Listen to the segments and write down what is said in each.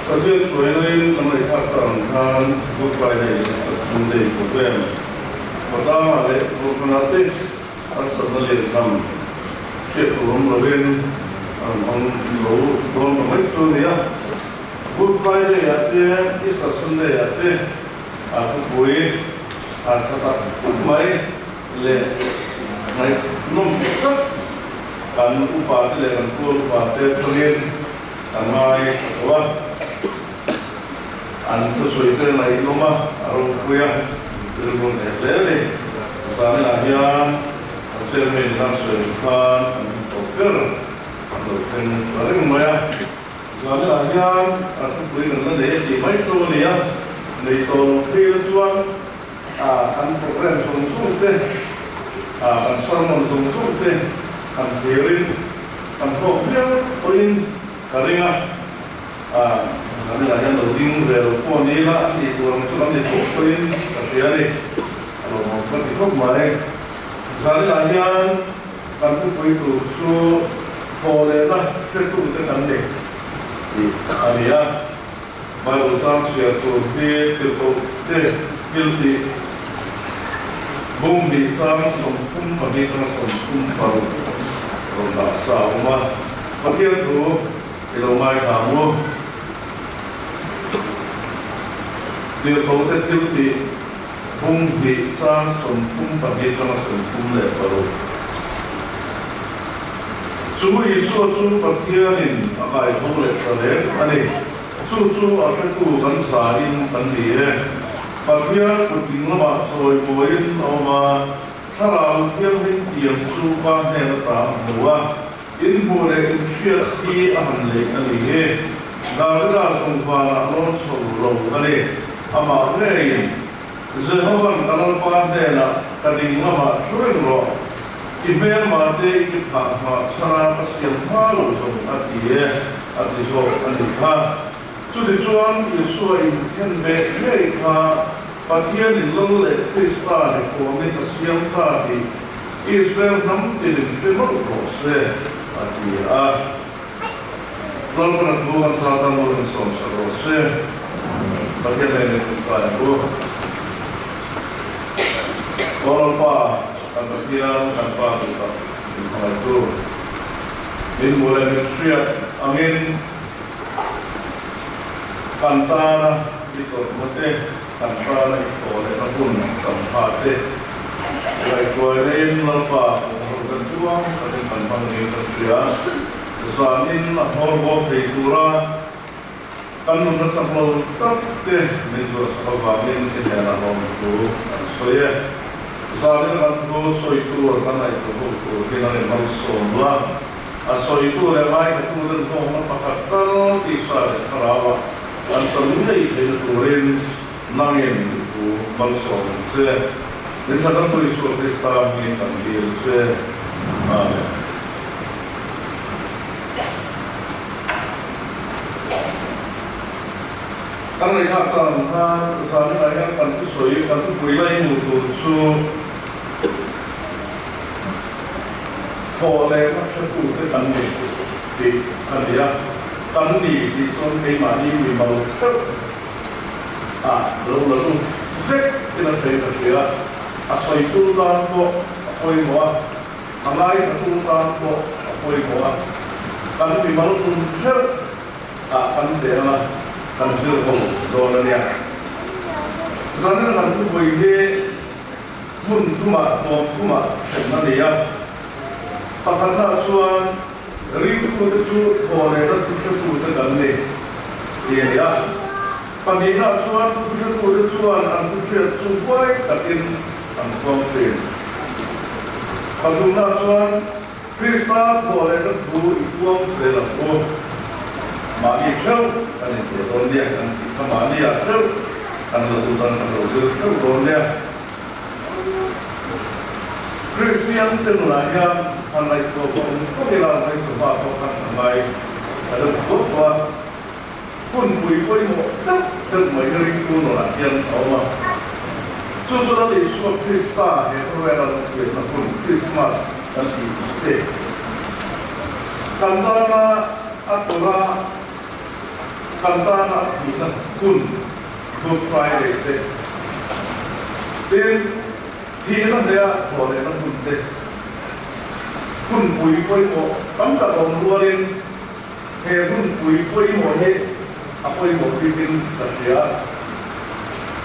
Pathian hruainain kan ngaihthlak ta ang khan Good Friday leh Easter Sunday program khawtlangah leh ruahmanah te harsatna lian tham hriat tur awm lovin a rawn hmang lo dawn ta mai chu a ni a. Good Friday ah te Easter Sunday ah te a thupui a tha tak tak mai leh ngaihnawm tak kan upa te leh kan pual upa te thlangin kan ngai tha tawh a, an thusawi te ngaihnawm a, a ropui a, rilru hneh hle a ni. Zaninah hian kan chairman in a sawi khan kan hmu tawh ber an lo thleng ta reng mai a. Zaninah hian a thupui kan la nei a tih mai chu a ni a, nei tawh loh phei la chuan kan program zawng zawng te, kan sermon zawng zawng te kan thlirin kan hlawk viau pawhin ka ring a, zaninah hian lo ding ve lo pawh ni ila a tih tur ang chu kan ni tawh pawhin ka hria a ni, a lawmawm ka ti khawp mai. Zaninah hian kan thupui tur chu thawhlehna hretute kan ni tih a ni a. Bible chang chhiar tur hi tirhkoh te thil tih bung hnih chang 32 atanga 36 rawn dah sa a awm a. Pathian thu i lo ngaithla ang u. Tirhkoh te thil tih bung hnih chang 32 atanga 36. Chu Isua chu Pathianin a kaitho leh ta reng a ni. Chu chu a hretu kan zain kan ni e. Pathian kut ding lamah chawi buaiin a awm a, Thlarau Thianghlim tiang chu pa hnen ata a hmu a, in hmuh leh in hriat hi a han leih a ni e. Davida zungvanah lawn chho lo a ni. Amah ngeiin Jehovan ka Lalpa hnenah ka ding lamah thu reng rawh, i hmelmate i ti phah hmah chhana ka siam hma lo zawng a ti e, a ti zawk a nih kha. Chutichuan Isua inkhen beh ngei kha Pathianin Lal leh Krista ni huamin a siam ta tih Israel hnam tinin hre mawlh rawh se, a ti a. Lalpana thu an sa ta mawlh in sawm sak rawh se. Pathian nen in tum kai ang u. Aw Lalpa, kan Pathian, kan Pa duh tak min hmangaihtu, min hmuh leh min hriat angin kan tana i tawrhna te, kan tana i thaw lehna hun kan pha te ngaihtuaina in Lalpa kawngho kan chuang takin kan hmang niin kan hria. Zanin a hmawr bawk thei tura kan nunna chak lo tak te min zuahsak avangin i hnenah lawm thu an sawi e. Zanin kan thu sawi tur kan ngaihtuah ho tur hi nang i malsawm la, a sawitu leh ngaithatu ten hlawkna pakhat tal tisa leh thlarauah an tam ngei theihna turin nangin i thu malsawm ang che. Min chhan tu Isua Krista hmingin kan dil che. Amen. Kan ngaihthlak ta ang khan zaninah hian kan thusawi, kan thupui lai hmuh tur chu thawh leh hmasatute kan ni tih a ni a. Kan ni tih chuan keimahni mimal theuh a lo la lut vek in a thei ka hria. A sawitu tan pawh a pawimawh a. A ngaithatu tan pawh a pawimawh a, kan mimal nun hreuh ah kan teh ang a, kan zir ho dawn a nia. Zanin kan thupui hi hmun thumah, hlawm thumah then a ni a. Pakhatnaah chuan ringtute chu thaw lehna thuhretute kan ni tih a ni a. Pahnihnaah chuan thuhretute chuan an thuhriat chu huai takin an puang thin. Pathumna chuan Krista thawh lehna thu i puang zel ang u. Mahni theuh kan inzir dawn nia kan tih kha mahniah theuh kan la lut ang kan lo zir theuh dawn nia. Kristian te nunah hian han ngaihtuah vawng vawng ila ngaihtuah pawh khan a ngai a deuh duah tawh a. Hunpui pawimawh deuh deuh mai ringtu nunah hian a awm a. Chu chu Lal Isua Krista he khawvela lo pianna hun Krismas kan tih tih te kan tana a tawrh a. Kan tana a thihna hun Good Friday te, tin, thihna hleia thawh lehna hun te, hunpui pawimawh tam tak awm rualin he hunpui pawimawh hi a pawimawh bikin ka hria.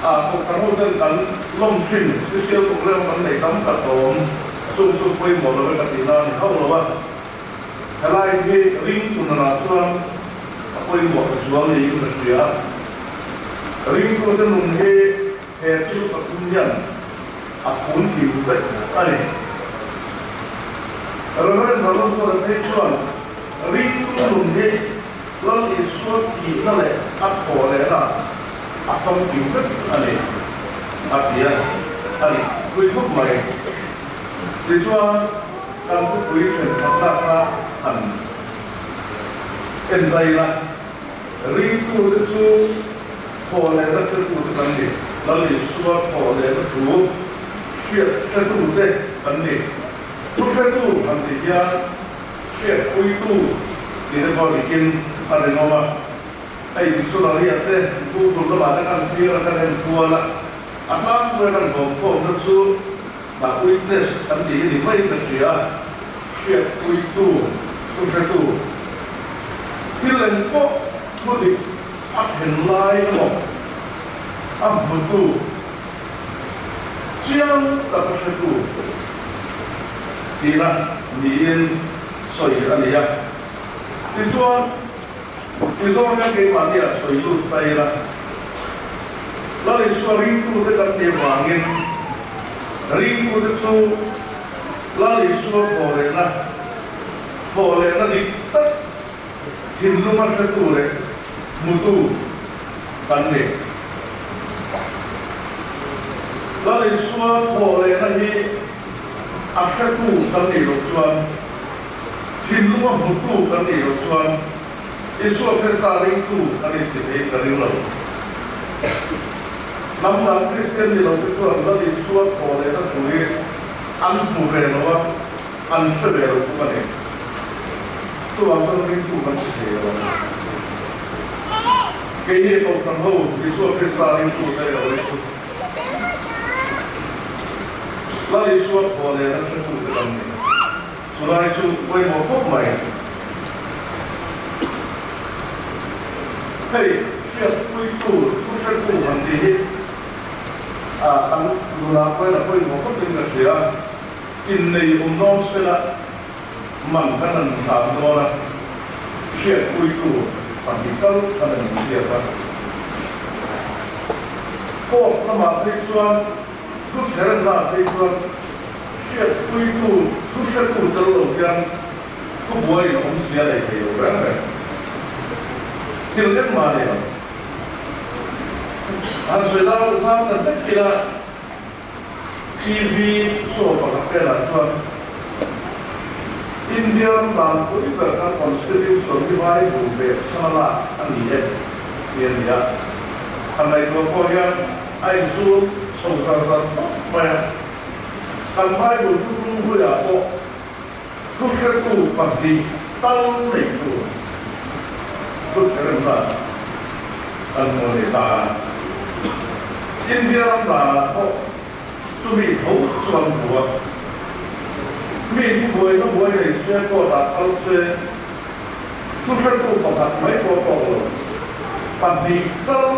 A kohhran hoten kan lawm thin special program kan nei tam tak a awm, chung chu pawimawh lo e ka tihna a ni hauh lo a. Helai hi ring tunah chuan a pawimawh ta zual niin ka hria. Ringtute nun hi he thil pathum hian a fun kim vek a ni. Reverend Valosora phei chuan ringtu nun hi Lal Isua thihna leh a thawh lehna a famkim vek a ni a ti a, a dik pui khawp mai. Tichuan, kan thupui thenkhatna kha han en daih ila, ringtute chu thawh lehna hretute kan ni, Lal Isua thawh lehna thu hriat hretute kan ni. Thu hretu han tih hian hriatpuitu tih te pawh dikin a rinawm a. Hei dictionary-ah te Google lamah te kan thlir a, kan en kual a, a tlangpuia kan vawmkhawmna chu Dah witness kan tih hi ni mai ka hria, hriatpuitu, thuhretu, thil eng pawh thu dik a thlen lai emaw a hmutu, chiang taka hretu tihna niin sawi a ni a. Tichuan, Mizoram hian keimahni ah sawi lut ta ila, Lal Isua ringtute kan nih avangin ringtute chu Lal Isua thawhlehna, thawhlehna dik tak thinlunga hretu leh hmutu kan ni. Lal Isua thawhlehna hi a hretu kan nih loh chuan, Thinlunga hmutu kan nih loh chuan Isua Krista ringtu kan inti theiin ka ring lo. Hnam dang Kristian ni lote chuan Lal Isua thaw lehna thu hi an hmu ve lo a, an hre ve lo bawk a ni. Chuvang chuan ringtu kan ti thei lo a ni. Keini Kohhran ho Isua Krista ringtu te erawh hi chu Lal Isua thaw lehna hretute kan ni. Chulai chu pawimawh khawp mai. Hei hriatpuitu, thuhretu han tih hi kan nunah pawhin a pawimawh khawpin ka hria. Innei awm dawn sela man kan han hlan dawn a, hriatpuitu pahnih tal kan han inziak a. Court lamah phei chuan Thuchherna phei chuan hriatpuitu, thuhretu tel lo hian thubuaiin awmzia nei thei lo reng reng. Thil engmah a nei lo. Han sawi dar loh zam ta hlek ila, TV show pakhat velah chuan India ram danpui ber kha Constitution hi Bible ve chhan a lak a ni e tih a ni a. Han ngaihtuah pawh hian A inzul chho zar zar khawp mai a. Kan Bible thuthlung hluiah pawh thuhretu pahnih tal nei tur thuchheremna kan hmu a ni ta a. India ram danah pawh chumi tho chu an hmu a. Mi thubuai thubuai nei se court-ah kal se thuhretu pakhat mai pawh a tawk lo, pahnih tal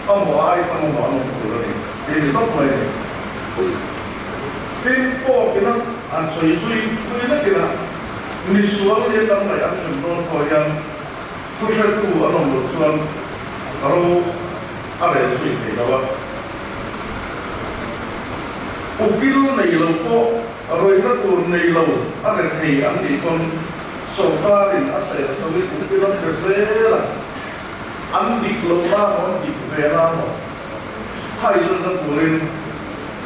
A maw ai tam a maw an awm tur a ni tih ni tawp mai a ni. Tin, court ina an sawi zui zui lekin a misual leh tam ngaih an hrem dawn pawh hian thuhretu an awm loh chuan ro a rel zui thei lo a. Ukil nei lo pawh rawihna tur nei lo a re thei an nih pawn sorkarin a sel chhoin ukil an pe zel a. An dik lo na maw an dik ve na maw hai lanna turin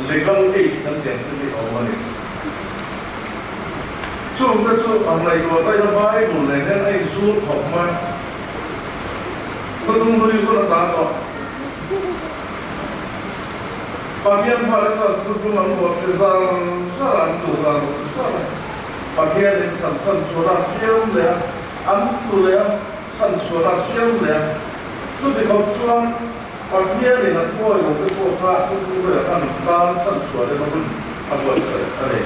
legal aid kan tih ang chu hi a awm a ni. Chungte chu ang ngaihtuah daih a Bible nen hian a inzul khawp mai. Thuthlung hlui hun a ta tawh. Pathian fate chuan thuthlung an buat hre zar zar a, an tu zar zar a. Pathianin chhan chhan chhuahna a siam leh a, an tu leh a. chhanchhuahna a siam leh a. Chuti khawp chuan Pathianin a thuawi lo te pawh kha thuthlung hlui khan tan chhanchhuah lehna hun a buatsaih a ni.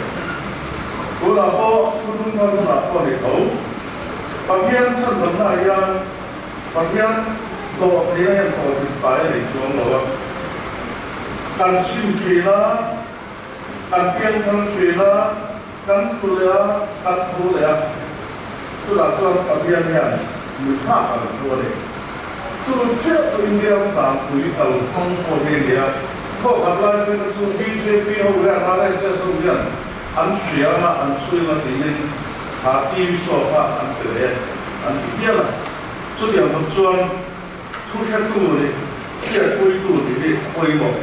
Tunah pawh thuthlung thar hunah pawh a ni tho. Pathian chhandamna hian Pathian dawhtheihna hian tawhthit pai a nei chuang lo a. Kan sim thin a, kan piangthar thin a, kan tlu leh a, kan tho leh a. Chutah chuan Pathian hian mi phak a lo thu a ni. Chu chiah chu India ram danpui kal hmang pawh hi a ni a. Thawkhat lai phei chu bjp ho hian RSS ho hian an hria anga an chhui anga tiin kha TV show kha an pe leh an ti hial a. Chutiang bawk chuan thu hretu leh hriatpuitu tih hi a pawimawh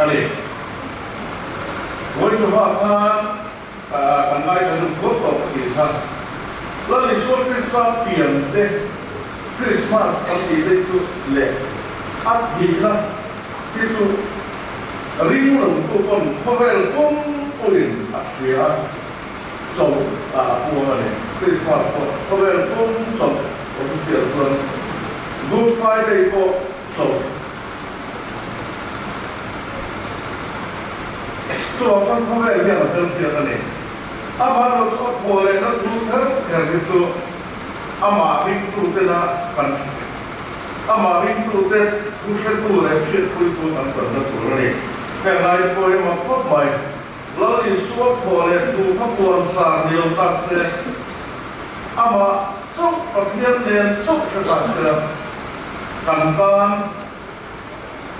a ni. Vawichawha khan kan ngaithla deuh thuak tawh ka tih kha. Lal Isua Krista pian te Krismas kan tih te chu leh a thihna hi chu ring lo tu pawn khawvel pumpuiin a hria a, chawlh ah a puang a ni. Krismas pawh khawvel pum chawlh official chuan Good Friday pawh chawlh. Chuvang chuan khawvel hian a hmelhriat a ni. Amaherawh chu a phuah lehna thu kher kher hi chu amah ringtutena kan Amah ringtute thu hretu leh hriatpuitu kan tanna tur a ni. Heng lai pawimawh khawp mai. Lal Isua phuah leh thu kha puan sar ni lo ta se, amah chauh Pathian nen chauh hre ta se, kan tan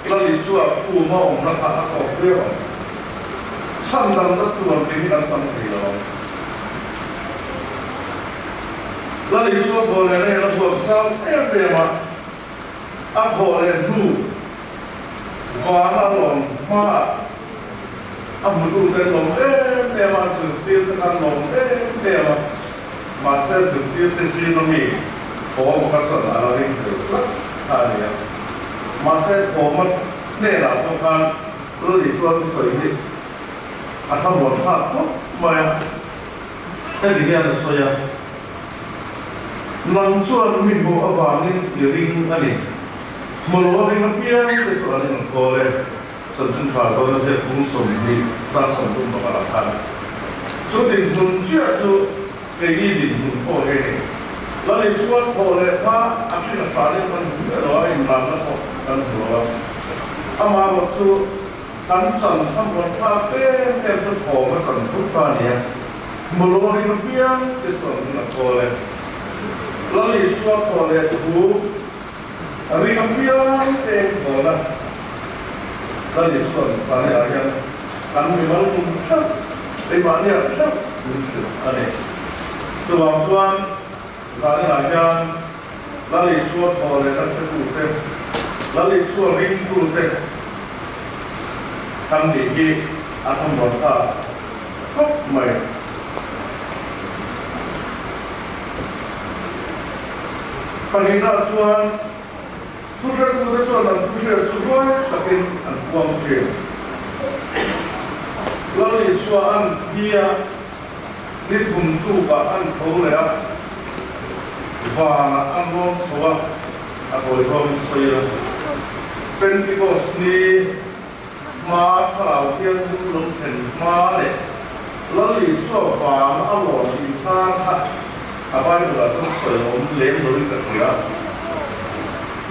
Lal Isua khuma awmna kha a tawp viau ang. Chhandamna tuan tih hi kan tam thei lo ang. Lal Isua phuah leh nen a huam sang em em a, a thawh leh hnu van a lawm hmaah a hmutute an lawm em em a, a zirtirte kha an lawm em em a, mahse zirtirte zinga mi Thawma kha chuan a la ring tel tlat kha a ni a. Mahse Thawma hnenah pawh khan Lal Isua thusawi hi a thlamuan thlak khawp mai a. Heti hian a sawi a, Nang chuan mi hmuh avangin i ring a ni. Hmu lo a ring apiang te chu an inkawl e. Chanchin tha dawn a ziak phung 20 zat 30 pakhat ah khan chu dinhmun chiah chu keini dinhmun pawh hi a ni. Lal Isua thawh leh hma a hrin a hranin kan hmu miah lo a, inlarna pawh kan hmu lo a. Amaherawh chu kan chan thlamuan thlak em em chu thawm a chan thut ta a ni a, hmu lo a ring apiang te chu an ring a thawl e. Lal Isua thawh leh thu A ring apiang te chhawna Lal Isua'n Zaniah hian kan mimal tum theuh, keimahniah theuh min hrilh a ni. Chuvang chuan Zaniah hian Lal Isua thaw leh a hretute, Lal Isua ringtute kan nih hi a thlamuan thlak khawp mai. Pahnihna chuan thuhretute chuan an thuhriat chu ruai takin an puang thin. Lal Isua an thi a, ni thum tukah an tho leh a, vanah an rawn chho a, a tawi zawngin sawi a. Pentecost ni hma thlarau thianghlim lo thlen hma leh Lal Isua vang a lawn inkar kha a Bible ah chuan sawi a awm lem loin ka hria.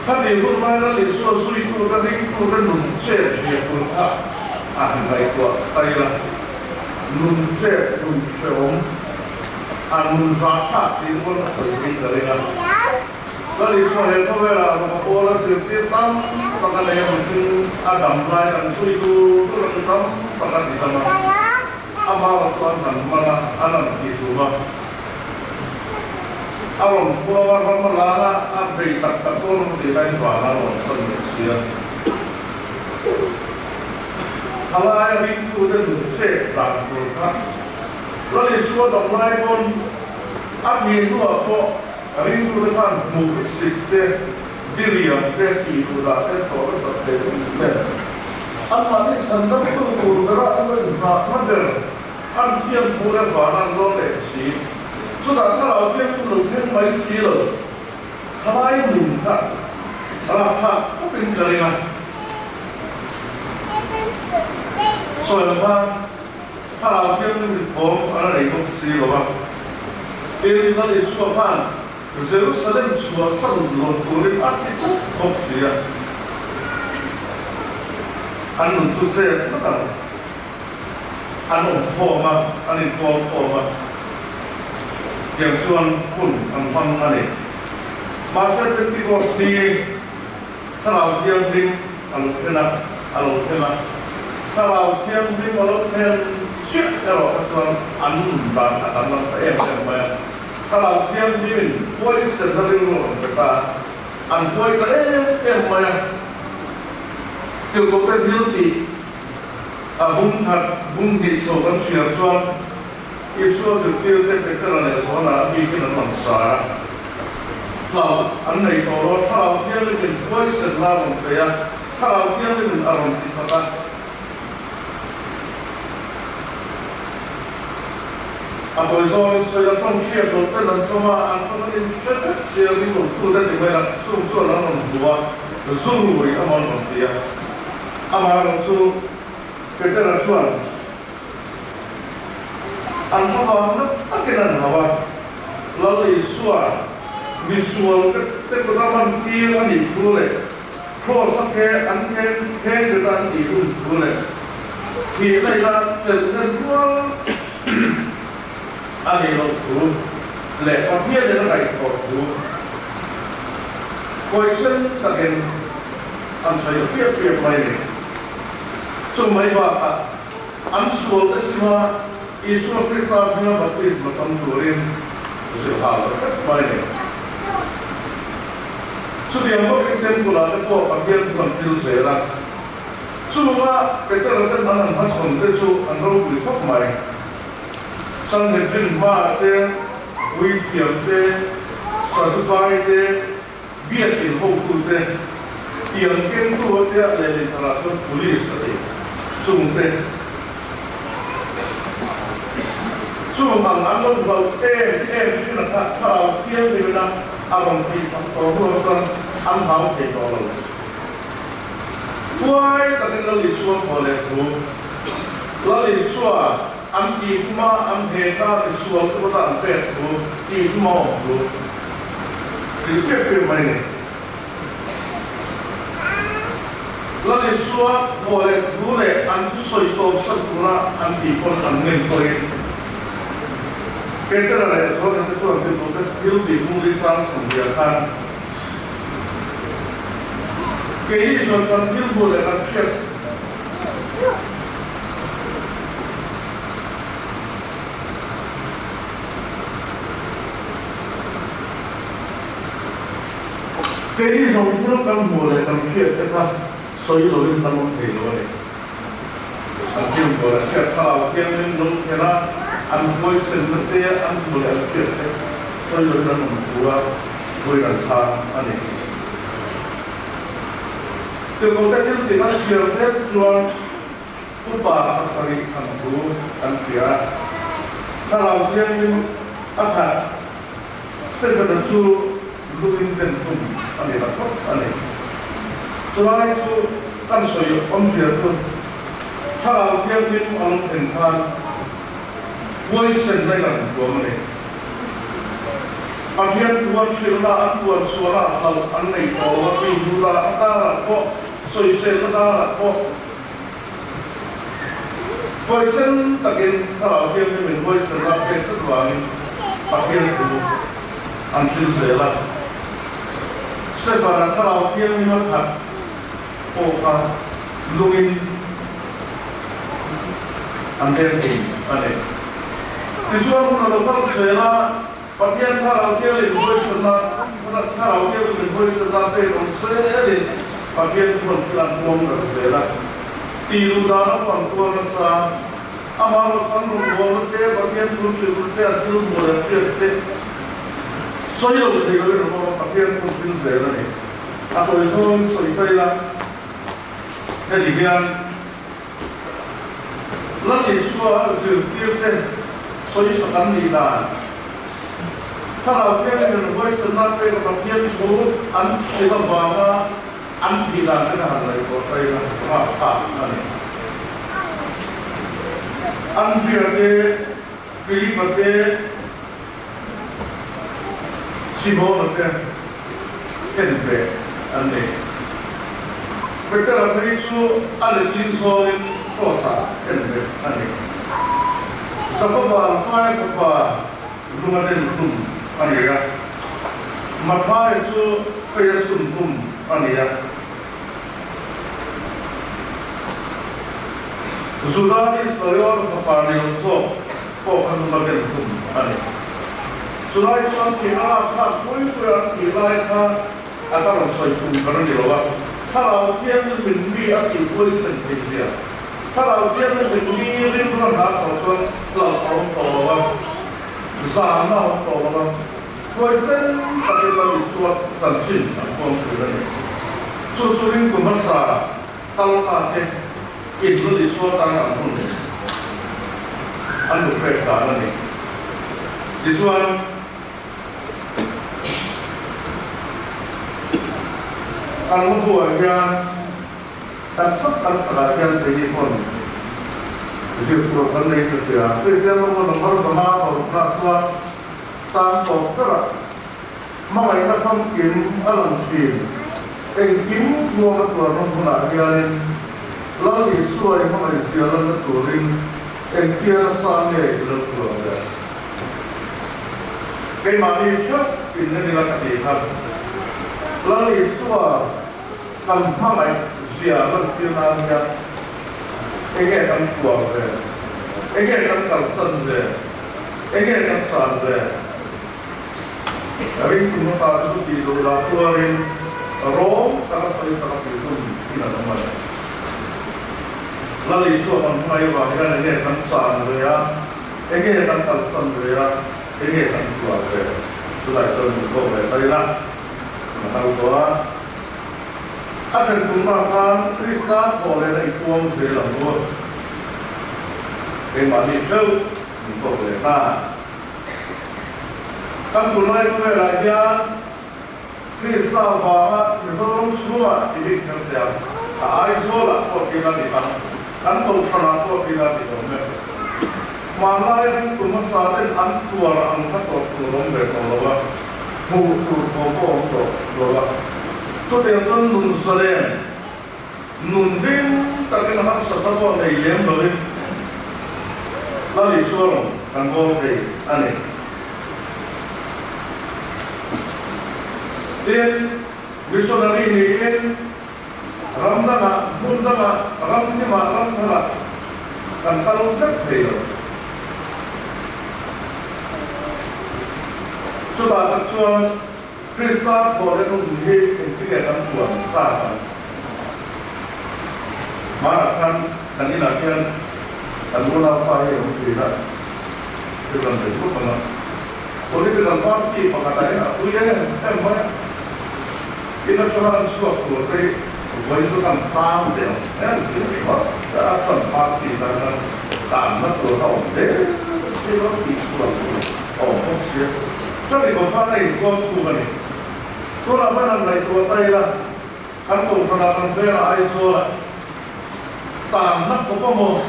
Khati hun lai Lal Isua zuitu te ringtu te nun chet zia tur kha a han ngaihtuah ta ila, nun chet nun hreawm a nun zahthlak tih rual ka sawi hi ka ring a. Lal Isua he khawvelah rawng a pawl a zirtir tam tak a nei a, mihring a dam lai an zui dur dur a ni tam tak a ti dam a, amah chuan han man a, an han tih tum a, a rawn khuang a, ram a lan a, a bei tak tak dawn a tih laiin van a rawn san leh si a. Thalai a ringtute nun chet dan tur kha Lal Isua dam lai pawn a thin hnuah pawh Ringtute khan hmuh sik te, diriam te, tihduhdah te tawh nasat thei a ni hle. Anmahni chhandamtu tur bera an lo inhnahna ber an thiam thu leh vana an lawn leh si. Chutah thlarau thianghlim lo thleng mai si lo. Thalai nun kha rapthlak khawpin ka ring a. Sawi ang khan Thlarau Thianghlim in thawm a la nei bawk si lo a. Tin, Lal Isua khan Jerusalem chhuahsan lo turin a ti tlat bawk si a. An nun chu chet ngawt ang. An awm khawm a, an inkawl khawm a, tiang chuan hun an hmang a ni. Mahse Pentecost ni Thlarau Thianghlim a lo thlen a, a lo thlen a. Thlarau Thianghlim a lo thlen chiah erawh kha chuan an nun dan a danglam ta em em mai a. Thlarau Thianghlimin huaisenna rilru a rawn pe ta a, an huai ta em em mai a. Tirhkohte thil tih A bung khat, bung hnih chho kan chhiar chuan Isua zirtirte Petera leh Johana a bikin an langsar a. Hlau an nei tawh lo a, Thlarau Thianghlimin huaisen la rawn pe a, Thlarau Thianghlimin a rawn ti chak a. A tawi zawngin sawi a tawng hriat loh ten an tawng a, an tawng an inhre vek sia ring lo tute ti mai la, chung chuan an rawn hmu a, zu rui a mawn rawn ti a. Amaherawh chu Petera chuan an thlavang na takin an hau a, Lal Isua misual te kut a man tir a nih thu leh Kraws a khe an khen kheng bet a an tih hun thu leh thih laila chelh nen rual a nih loh thu leh Pathianin a ngaihthawh thu huaisen takin An sawi ta piap piap mai a ni. Chu mai bakah an sual te sima Isua Krista hminga baptisma tam turin zirhal ta tlat mai a ni. Chutiang bawkin Temple ah te pawh Pathian chu an thil zel a, chunga Petera ten an han hmachhawn te chu an ropui khawp mai. Sanhedrin hmaah te, Puithiam te, Sadukai te, Biakin hotute tiang kengtu a tia leh lehkhalah chuan police a ti chungte chung ang an lo hlauh em em thin a kha thlarau thianghlim ina a rawn tih chak tawh hnuah chuan an hlau thei tawh lo. Huai takin Lal Isua thaw leh thu Lal Isua an tih hma an heta misual te pawh an pek thu tih hma awm thu. Tih piap piap mai ni. Lal Isua thaw leh thu leh an thusawi tawpsan tura an tih pawn an ngen pawhin Petera leh Johana te chuan titute thil tih hmung hi chang sawmhliah khan keini chuan kan thil hmuh leh kan hriat Keini zawng thil kan hmuh leh kan hriat te kha sawi loin kan awm thei lo a ni. An thil hmuh leh hriat thlarau thianghlim lo thlen a, an huaisenna te an hmuh leh an hriat te sawi loin an awm thu a, vawiin an chhang a ni. Tirhkohte thil tih kan chhiar zel chuan Upa pasarih than thu kan hria a, Thlarau Thianghlim a khat Stephen-a chu lungin den thung a ni ta phawt a ni. Chulai chu kan sawi awmzia chu Thlarau Thianghlim a lo thlen khan huaisen daih an tuam a ni. Pathian tuan hrilhna an tuan chhuahna hlauh an nei tawh lo a, mi hnuhna karah pawh sawiselna karah pawh Huaisen takin Thlarau Thianghlimin huaisenna pek tlat vangin Pathian thu an hril zel a. Stefana Thlarau Thianghlim a khat pawh kha lungin an deng thei a ni. Tichuan hun a lo kal zel a, Pathian Thlarau Thianghlim huaisenna Thlarau Thianghlimin huaisenna pek awm zelin Pathian chu rawn thil an puang darh zel a. Tih duh dana pawh an tuar nasa. Amaherawh chuan rawn bualna te, Pathian thu hrilhna te, an thil hmuh leh hriat te sawi lo thei loin an awm a, Pathian thu thil zel a ni. A tawi zawngin sawi ta ila, heti hian Lal Isua zirtirte sawisak an nih dan. Thlarau Thianghlimin huaisenna pek a Pathian thu an hrilh avanga an thih dan te kha han ngaihtuah ta ila rapthlak a ni. Andria te, Filipa te, Simona te khenbeh an ni. Petera phei chu a letling zawngin Kraws-ah khenbeh a ni. Jakoba Alfaia fapa lunga den hlum a ni a, Mathaia chu feia chhun hlum a ni a. Juda Iskariota fapa ni lo zawk pawh kha lunga den hlum a ni. Chulai chuan thih a lakthlak pui pui an tih lai kha a ka rawn sawi tum kher a ni lo a, Thlarau Thianghlim mi a tih huaisen theih zia. Thlarau Thianghlim mi rilru a hna tawh chuan hlauh a awm tawh lo a, zahna a awm tawh lo a, huaisen takin Lal Isua chanchin an puang thin a ni. Chu chu ringtu hmasa kal ta te in Lal Isua tan an hun an lo pek dan a ni. Tichuan. Kan hmabuah hian kan sak kan sakah hian keini pawn zir tur kan nei ta sia. Kristian rawng number 500 parukna chuan chang tawp berah hmangaihna famkim a lang thin. Engkim muanga tuarna hmunah hianin Lal Isua i hmangaih zia lanna turin engtia nasa nge i lo tuar ve? Keimahni theuh in en ila ka ti kha. Lal Isua kan hmangaih zia lantir nan hian enge kan tuar ve? Enge kan kalsan ve? Enge kan chan ve? Ringtu hmasa te chu tih duh lah tuarin rawng taka sawi sak a tih hun in an awm a ni. Lal Isua kan hmangaih vang hian enge kan chan ve a? Enge kan kalsan ve a, enge kan chhuah ve? Chulai chuan min kawk ve ta ila, kan kal tawh a. A then tumna khan Krista thawh lehna i puang zel ang u. Keimahni hreuh min kawk leh ta. Kan tunlai khawvelah hian Krista vanga Mizoram chhungah i bik kher teh ang. A Aizawlah pawh kil a ni ang, kan Kohhranah pawh kil a ni awm e. Hmanlai ringtu hmasa ten an tuar ang kha tawh tur awm ve tawh lo a, hmuh tur tho pawh awm tawh lo a. Chutiang chuan nun zalen, nun hlim takin harsatna pawh nei lem loin Lal Isua rawn kan bawl thei a ni. Tin, missionary niin ram dangah, hmun dangah, ram thimah, ram tharah kan kal vek thei lo. Chutah tak chuan Krista thawhleh hun hi engtinge kan tuan tak ang? Hmanah khan kan inah hian kan unaupa hi a awm thin a, thil kan bei khawp ang a. Political party pakhatah hian a pui em em mai a, in atanga an chhuak tur te hi vawiin chu kan tan teh ang em tih a ni ngawt a, chuan party tan khan tanna tur a awm hle si lo tih chhuak tur a awm bawk sia. Chumi kawng khan a inkuam thung a ni. Tunah hman han ngaihtuah ta ila, kan kohhranah kan vengah Aizawlah tanna khawp a maw,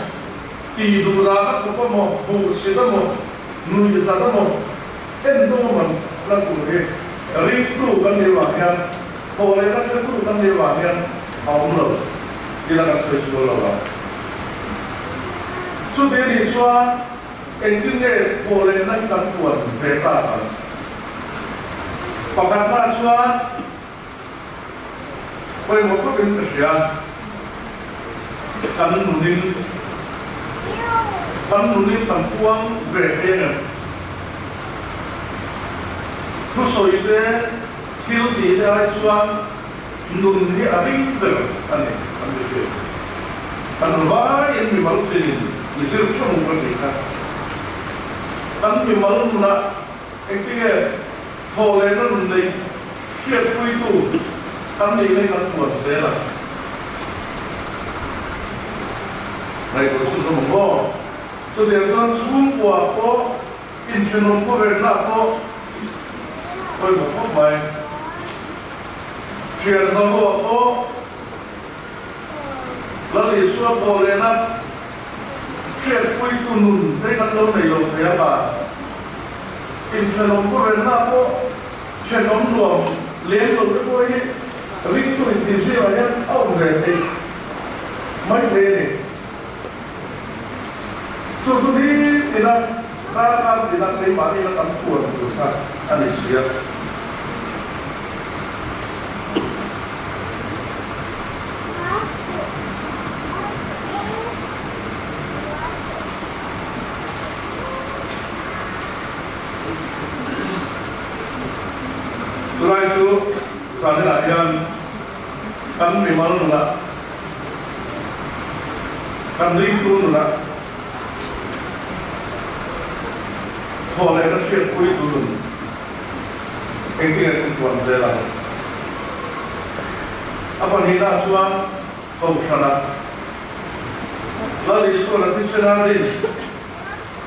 tih duh dahna khawp a maw, buhchhit a maw, nuih zat a maw, en dawng a man la tur hi ringtu kan nih vang hian, thaw leh nasa tu kan nih vang hian a awm lo tih la kan sawi sual lo ang. Chuti a nih chuan engtin nge thaw lehna hi kan puan ve tak ang? Pakhatna chuan pawimawh khawpin ka hria, kan nunin kan nunin kan puang ve thei ang em? Thusawi te, thil tih te ai chuan nun hi a ring ber a ni kan ti thin. Kan vaiin mimal tinin i zir theuh ka tih kha. Kan mimal nunah Engtinge thaw lehna nun nei hriatpuitu kan nih mai kan puan zel a? Ngaihtuah chhun awm ang aw. Chutiang chuan chhungkua pawh, inthenawm khawvelna pawh. Pawimawh khawp mai. Thian zaho ah pawh Lal Isua pawh lehna hriatpuitu nun te kan lo nei lo thei a, inthenawm pu renna pawh thenawm nuam lem lo te pawh hi ringtu intihzirah hian a awm ve theih mai thei a ni. Chu chu ni tina darkar tina keimahni la tam tuan tur kha a ni si a. Chulai chu zaninah hian kan mimal nunah Kan ringtu nunah thaw leh na hriatpui tu nun engtin nge kan tuan zel ang? A pahnihna chuan Kohhranah Lal Isuan a thisen a rin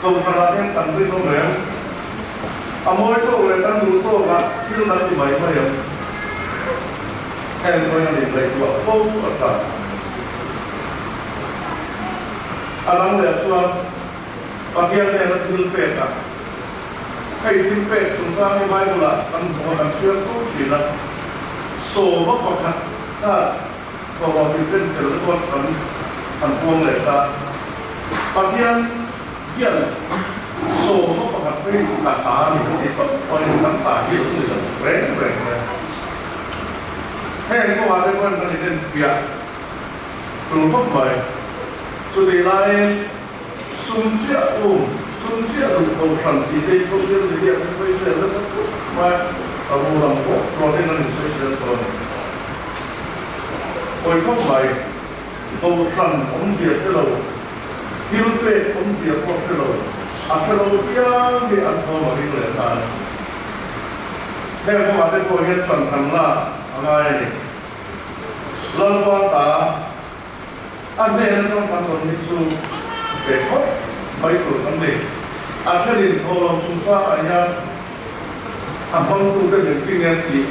Kohhranah hian kan rinawm reng. A mawi tawk leh kan duh tawkah thil kan ti mai mai ang. Heng pawhin a ingaihtuah fo a tha. A dang leh chuan Pathian hnena thil pek a, hei thil pek chungchang hi Bible-ah kan hmu a, kan chhiar fo thin a, sawma pakhat kha thawhlawm inpen fel te pawh kan han puang leh ta. Pathian hian sawma pakhat phei ka ta a ni tih tawp pawhin kan ta hi a ni lo reng reng mai. Heng kawngah te pawhin kan inenfiah tul khawp mai. Chutih laiin sum chiah um, sum chiah duh kohhran tih te hi social media kan sawisel nasa khawp mai a, a ru lam pawh rawtin an insawisel tawh a ni. Pawi khawp mai. Kohhran awmzia hre lo, thil pek awmzia pawh hre lo, a hre lo piang hi an thawm a ring leh ta a ni. Heng kawngah te pawh hian ṭan kan lak a ngai a ni. Lalpa ta a hnen aṭang kan rawn hi chu ve khawp mai tur kan ni. A ṭhenin thawhlawm chungchangah hian a hmangtute min ti nge tih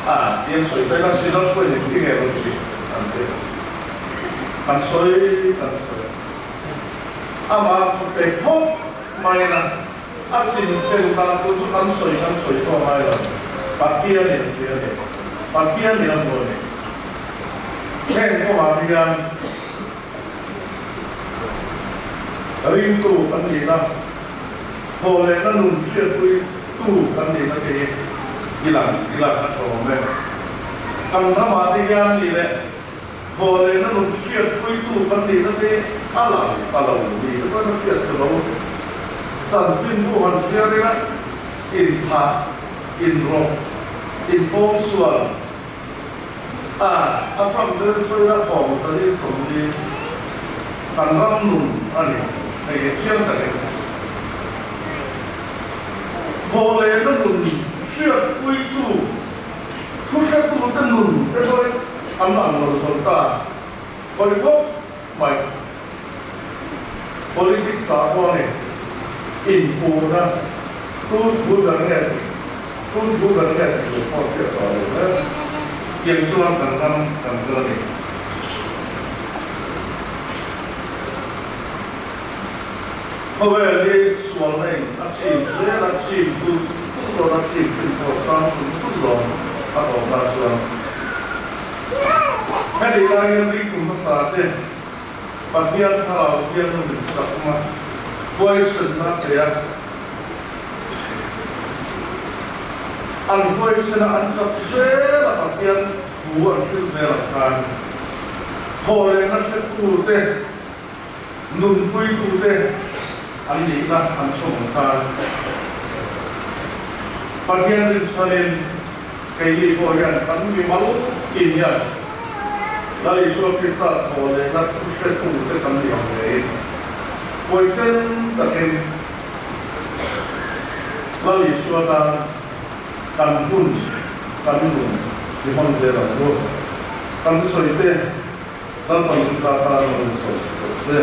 a ti an sawi daih a, Synod pawhin min ti nge lo tih an ti. Kan sawi kan sawi. Amah chu pe phawt mai na, a chin fel dan tur chu kan sawi kan sawi tawh ngai lo. Pathianin a hria a ni. Pathianin a hmu a ni. Heng kawngah hian Ringtu kan nihna, thaw lehna nun hriatpui tu kan nihna te hi i lang i lang a tlawm e. Kan ramah te hian nih leh thaw lehna nun hriatpui tu kan nihna te hi a lang ta lo ni te pawhin a hriat chu lo. Chanchin bu han hriat ila inthah, inrawk, inpawngsual, A, a fam ber sawi a hawng zali 40 kan ram nun a ni hei hi chiang takin thaw lehna nun hriatpui chu thu hretute nun te sawi an ang lo zo ta hawi khawp mai. Politics ah pawh a ni inpuhna tu thu ber nge tih tu thu ber nge tih tur pawh hriat tawh lo hle. Tiang chuan kan ram kan kal a ni. Khawvel hi sualna in a chim zel a, chim tulh tulh dawn a, chim chin pawh sang tulh tulh dawn a tawp ta chuan. Heti lai hian ringtu hmasa te Pathian thlarau hian a min chakna huaisenna a pe a. An huaisena an chak zel a Pathian thu an hrilh zel ang khan thawhlehna hretute, nunpuitute an nihna an chhawm ang khan Pathian rinchhanin Keini pawh hian kan mimal tin hian Lal Isua Krista thaw lehna thu hretu te kan ni ang ngei. Huaisen takin Lal Isua tan kan hun, kan nun i hmang zel ang u. Kan sawi te Lalpan Krista tan lo in sawi rawh se.